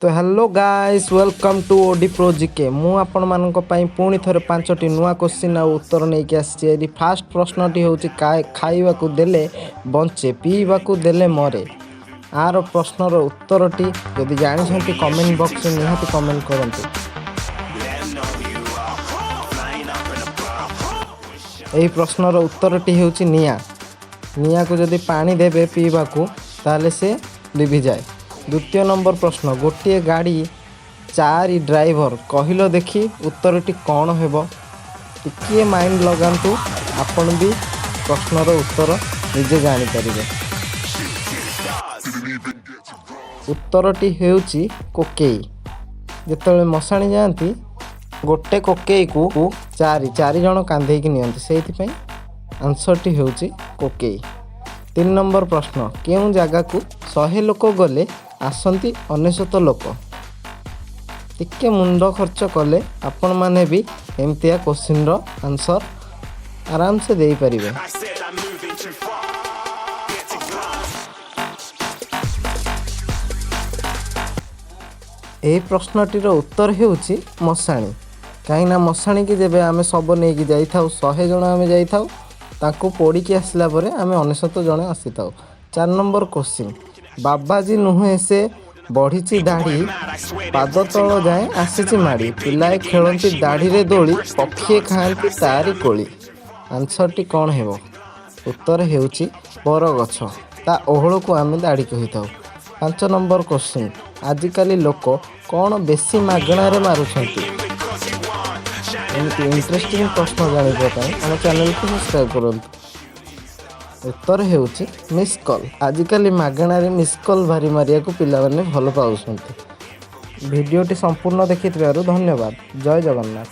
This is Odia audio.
ତ Hello guys, welcome to OD Pro GK। ମୁଁ ଆପଣମାନଙ୍କ ପାଇଁ ପୁଣି ଥରେ ପାଞ୍ଚଟି ନୂଆ କୋଶ୍ଚିନ୍ ଆଉ ଉତ୍ତର ନେଇକି ଆସିଛି। ଏଠି ଫାଷ୍ଟ ପ୍ରଶ୍ନଟି ହେଉଛି, ଖାଇବାକୁ ଦେଲେ ବଞ୍ଚେ, ପିଇବାକୁ ଦେଲେ ମରେ। ଆର ପ୍ରଶ୍ନର ଉତ୍ତରଟି ଯଦି ଜାଣିଛନ୍ତି, କମେଣ୍ଟ ବକ୍ସରେ ନିହାତି କମେଣ୍ଟ କରନ୍ତୁ। Let 'em know you are flying up in a bar. ଏହି ପ୍ରଶ୍ନର ଉତ୍ତରଟି ହେଉଛି ନିଆଁ। ନିଆଁକୁ ଯଦି ପାଣି ଦେବେ ପିଇବାକୁ, ତାହେଲେ ସେ ଲିଭିଯାଏ। ଦ୍ୱିତୀୟ ନମ୍ବର ପ୍ରଶ୍ନ, ଗୋଟିଏ ଗାଡ଼ି, ଚାରି ଡ୍ରାଇଭର, କହିଲ ଦେଖି ଉତ୍ତରଟି କ'ଣ ହେବ? ଟିକିଏ ମାଇଣ୍ଡ ଲଗାନ୍ତୁ, ଆପଣ ବି ପ୍ରଶ୍ନର ଉତ୍ତର ନିଜେ ଜାଣିପାରିବେ। ଉତ୍ତରଟି ହେଉଛି କୋକେଇ। ଯେତେବେଳେ ମଶାଣି ଯାଆନ୍ତି, ଗୋଟେ କୋକେଇକୁ ଚାରି ଚାରି ଜଣ କାନ୍ଧେଇକି ନିଅନ୍ତି। ସେଇଥିପାଇଁ ଆନ୍ସରଟି ହେଉଛି କୋକେଇ। ତିନି ନମ୍ବର ପ୍ରଶ୍ନ, କେଉଁ ଜାଗାକୁ 100 ଲୋକ ଗଲେ ଆସନ୍ତି 99 ଲୋକ? ଟିକେ ମୁଣ୍ଡ ଖର୍ଚ୍ଚ କଲେ ଆପଣମାନେ ବି ଏମିତିଆ କୋଶ୍ଚିନ୍ର ଆନ୍ସର ଆରାମସେ ଦେଇପାରିବେ। I said I'm moving too far. Get to class. ଏହି ପ୍ରଶ୍ନଟିର ଉତ୍ତର ହେଉଛି ମଶାଣି। କାହିଁକିନା ମଶାଣିକି ଯେବେ ଆମେ ଶବ ନେଇକି ଯାଇଥାଉ, 100 ଜଣ ଆମେ ଯାଇଥାଉ। ତାଙ୍କୁ ପୋଡ଼ିକି ଆସିଲା ପରେ ଆମେ 99 ଜଣ ଆସିଥାଉ। ଚାରି ନମ୍ବର କୋଶ୍ଚିନ୍, ବାବାଜୀ ନୁହେଁ ସେ, ବଢ଼ିଛି ଦାଢ଼ି, ପାଦ ତଳ ଯାଏଁ ଆସିଛି ମାଡ଼ି, ପିଲାଏ ଖେଳନ୍ତି ଦାଢ଼ିରେ ଦୋଳି, ପକ୍ଷୀଏ ଖାଆନ୍ତି ତାରି କୋଳି। ଆନ୍ସରଟି କ'ଣ ହେବ? ଉତ୍ତର ହେଉଛି ବରଗଛ। ତା ଓହଳକୁ ଆମେ ଦାଢ଼ି କହିଥାଉ। ପାଞ୍ଚ ନମ୍ବର କୋଶ୍ଚିନ୍, ଆଜିକାଲି ଲୋକ କ'ଣ ବେଶୀ ମାଗଣାରେ ମାରୁଛନ୍ତି? ଏମିତି ଇଣ୍ଟରେଷ୍ଟିଂ ପ୍ରଶ୍ନ ଜାଣିବା ପାଇଁ ଆମ ଚ୍ୟାନେଲକୁ ସବସ୍କ୍ରାଇବ୍ କରନ୍ତୁ। ଉତ୍ତର ହେଉଛି ମିସ୍ କଲ୍। ଆଜିକାଲି ମାଗଣାରେ ମିସ୍ କଲ୍ ଭାରି ମାରିବାକୁ ପିଲାମାନେ ଭଲ ପାଉଛନ୍ତି। ଭିଡ଼ିଓଟି ସମ୍ପୂର୍ଣ୍ଣ ଦେଖିଥିବାରୁ ଧନ୍ୟବାଦ। ଜୟ ଜଗନ୍ନାଥ।